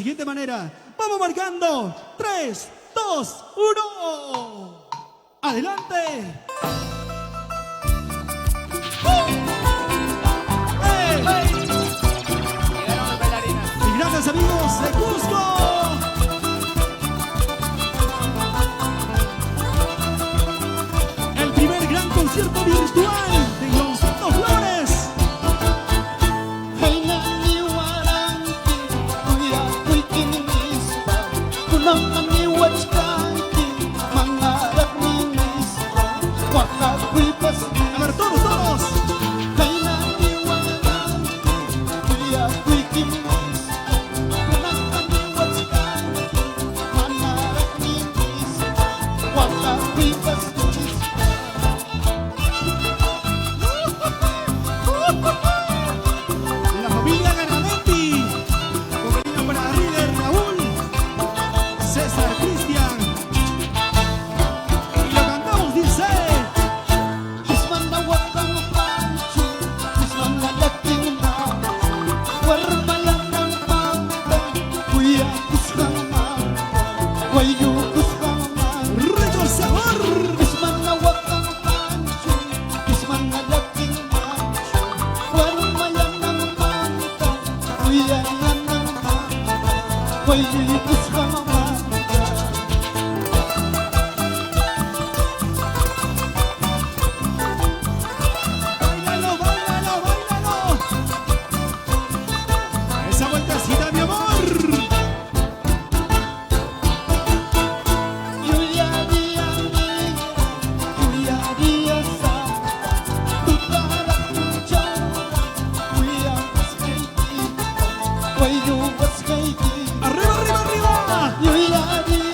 siguiente manera. Vamos marcando. 3, 2, 1. ¡Adelante! ¡Hey! Llegaron las bailarinas. Y gracias, amigos de Cusco. El primer gran concierto virtual de Ioncito Flores. A ver, todos, todos. La familia Garamendi, con cariño para River, Raúl, César, Cristian. Y lo cantamos, dice. Rico sabor. Báilalo, báilalo, báilalo. Esa vueltecita, mi amor. Arriba, arriba, arriba.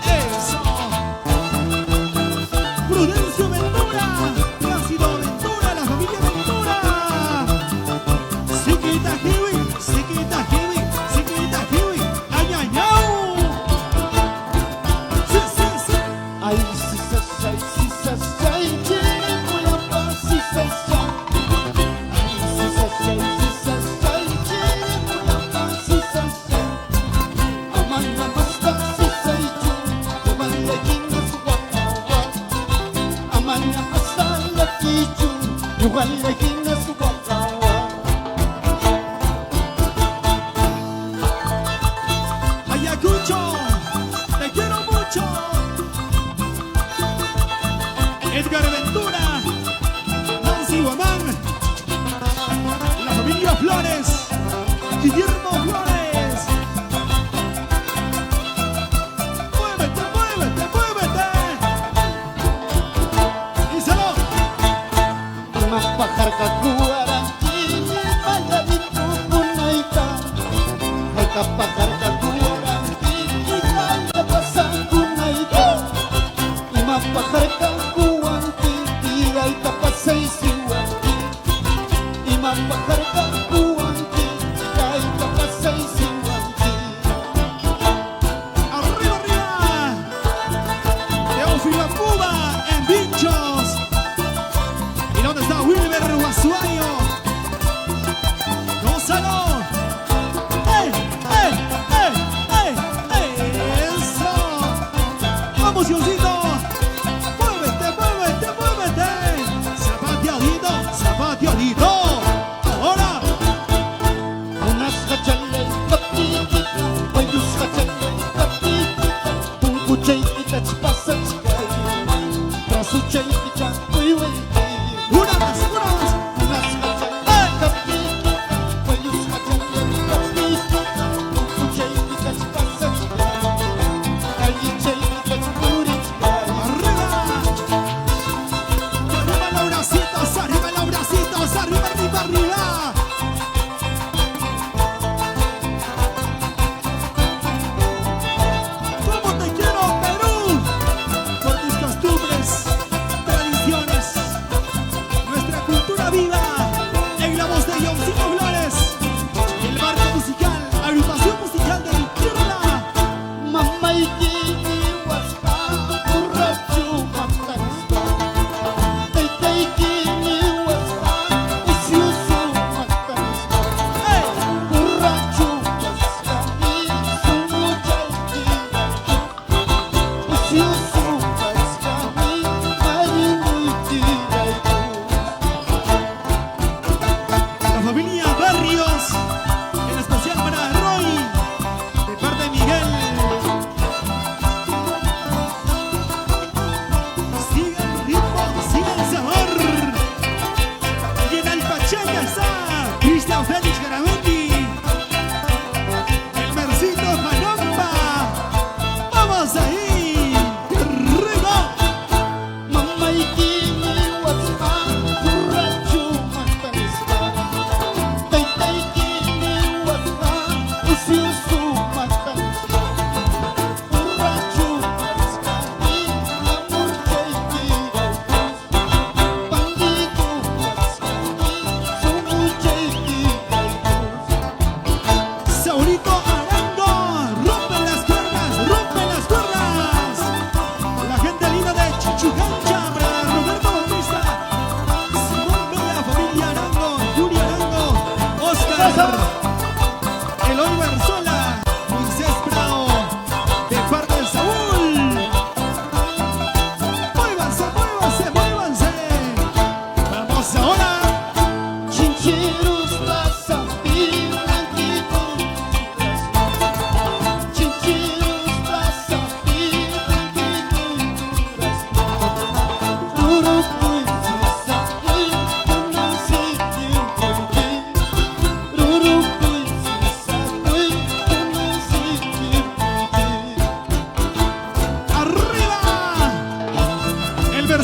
Eso. Prudencio Ventura, Plácido Ventura, la familia Ventura. Siquita Kiwi, Siquita Kiwi, Siquita Kiwi, añañau. Sí, sí, sí. Ay, sí, sí, sí, sí, sí, sí, sí, sí, sí. Ayacucho, te quiero mucho. Edgar Ventura, Nancy Guamán, la familia Flores, Guillermo Flores. Muévete, muévete, muévete. Díselo. Arriba, arriba. Teófilo Cuba en Vinchos. ¿Y dónde está Wilber Guasuayo? ¡Gózalo! ¡Eh, eh, eh, eh, eh! ¡Eso! ¡Vamos, Diosito! ¡Muévete, muévete, muévete! ¡Zapateadito, zapateadito! ¡Ahora! ¡Una más, una más! ¡Arriba! ¡Arriba los bracitos! ¡Arriba los bracitos! ¡Arriba, arriba, arriba! ¡Cómo te quiero, Perú! Por tus costumbres, tradiciones, nuestra cultura.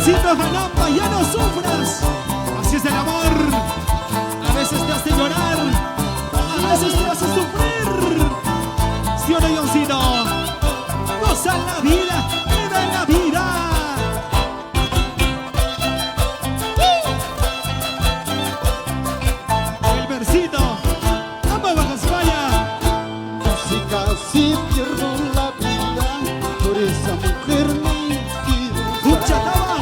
Johncito Janampa, ya no sufras. Así es el amor. A veces te hace llorar, a veces te hace sufrir. ¿Sí o no, Johncito? Goza la vida, vive la vida. El versito. Vamos, Baja España. Casi casi pierdo la vida por esa mujer mentirosa. Cuchataba.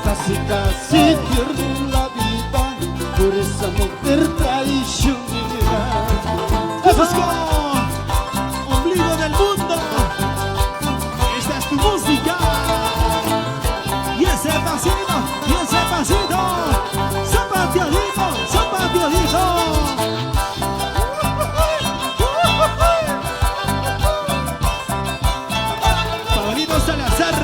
Casi casi pierdo la vida por esa mujer traicionera. Cusco, ombligo del mundo. Esta es tu música. Y ese pasito, y ese pasito. Zapateadito, zapateadito. Pablito Salazar.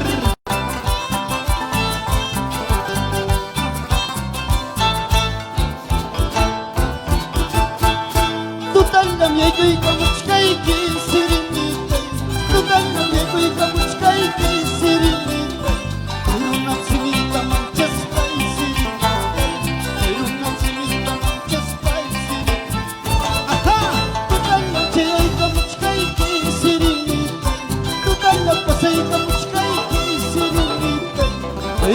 Tutalla miyakuykamuchkayki sirinitay. Tutalla miyakuykamuchkayki sirinitay. Runa simita manchaspay sirinitay. Runa simita manchaspay sirinitay. Ajá. Tutalla chayaykamuchkayki sirinitay. Tutalla pasaykamuchkayki sirinitay.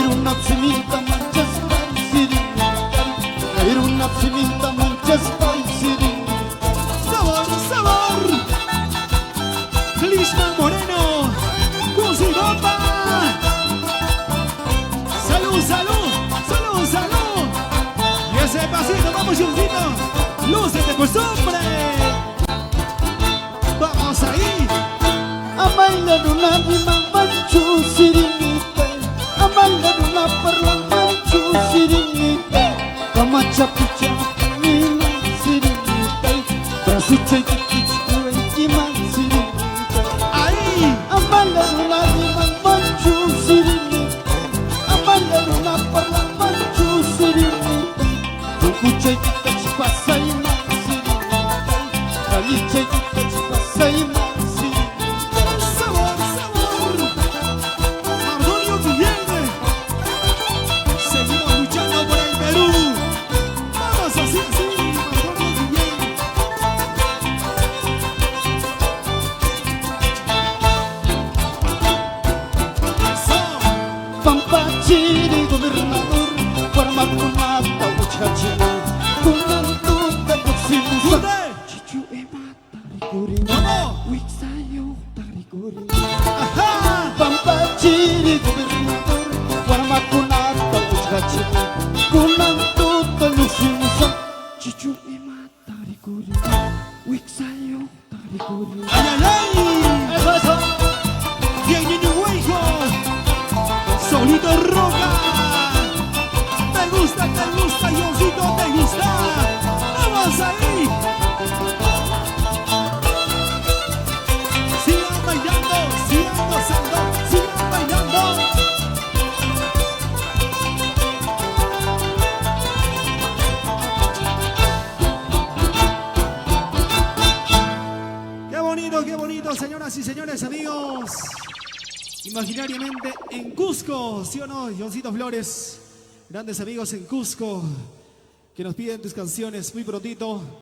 Runa simita manchaspay sirinitay. Runa simita manchaspay sirinitay. Sabor, sabor. Clisman Moreno. Cusiropa. Salud, salud, salud, salud. Y ese pasito, vamos, Juncito. Lúcete, pues, hombre. Vamos ahí. Amalla runa rimanmanchu sirinitay. Amalla runa parlanmanchu sirinitay. Kamachapicha nina sirinitay. Brasuchaykikichkuwaykiman sirinitay. Ahí. Amalla runa rimanmanchu sirinitay. Amalla runa parlanmanchu sirinitay. Tukuchaykitachpasayman sirinitay. Kalichaykitachpasayman sirinitay. Sabor, sabor. Mardonio Guillén. Seguimos luchando por el Perú. Vamos así, así. Mardonio Guillén. Eso. Pampachiri gobernador, warmakunata wichqachina, kunan tuta lluqsimusaq. ¡Fuerte! Chichu imata rikurin, ¿Cómo? wiksayuqta rikurin. ¡Ajá! Pampachiri gobernador, warmakunata wichqachina, kunan tuta lluqsimusaq. Chichu imata rikurin, wiksayuqta rikurin. ¡Ay, ay, ay! Eso, eso. ¡Bien, niño Huejo! ¡Solito Roca! ¿Te gusta, Johncito? ¿Te gusta? ¡Vamos ahí! ¡Sigan bailando! ¡Sigan gozando! ¡Sigan bailando! Qué bonito, señoras y señores, amigos. Imaginariamente en Cusco, ¿sí o no? Johncito Flores, grandes amigos en Cusco, que nos piden tus canciones muy prontito.